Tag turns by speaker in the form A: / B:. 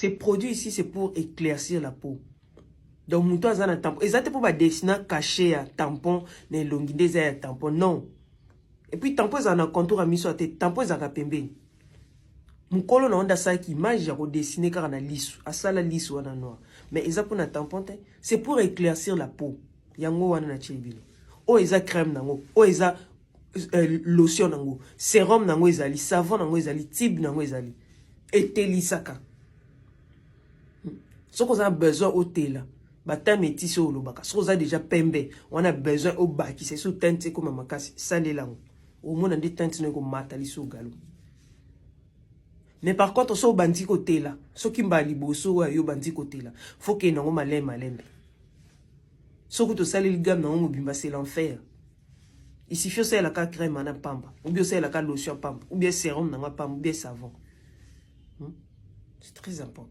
A: Ces produits ici, c'est pour éclaircir la peau. Donc moto aza na tampon, eza te mpo badessina cachet ya tampon na elongi nde eza ya tampon, non. Et puis tampon ezala na contour ya miso ya te, tampon ezalaka pembeni. Mokolo na nde asalaki image ya kodessiner kaka na lisu, asala lisu wana noir, mais eza mpona tampon te, c'est pour éclaircir la peau. Yango wana natie bino. Oyo eza crème nango, oyo eza lotion nango, sérum nango ezali, savon nango ezali, tube nango ezali, etelisaka. Soki oza na besoin otela batame etisi oyo olobaka, soki oza déjà pembe wana, besoin obakisa eso teinte ekoma makasi, salela yango, omona nde teinte no ekomata liso galo. Mais par contre, so obandi kotela, soki mbala liboso oyo yo obandi kotela, faut kende yango malembe malembe. Soki tosaleli gamme nango mobimba, c'est l'enfer. Il suffit osalelaka crème wana pamba, ou bien osalelaka lotion pamba, ou bien sérum nango pamba, ou bien savon. C'est très important.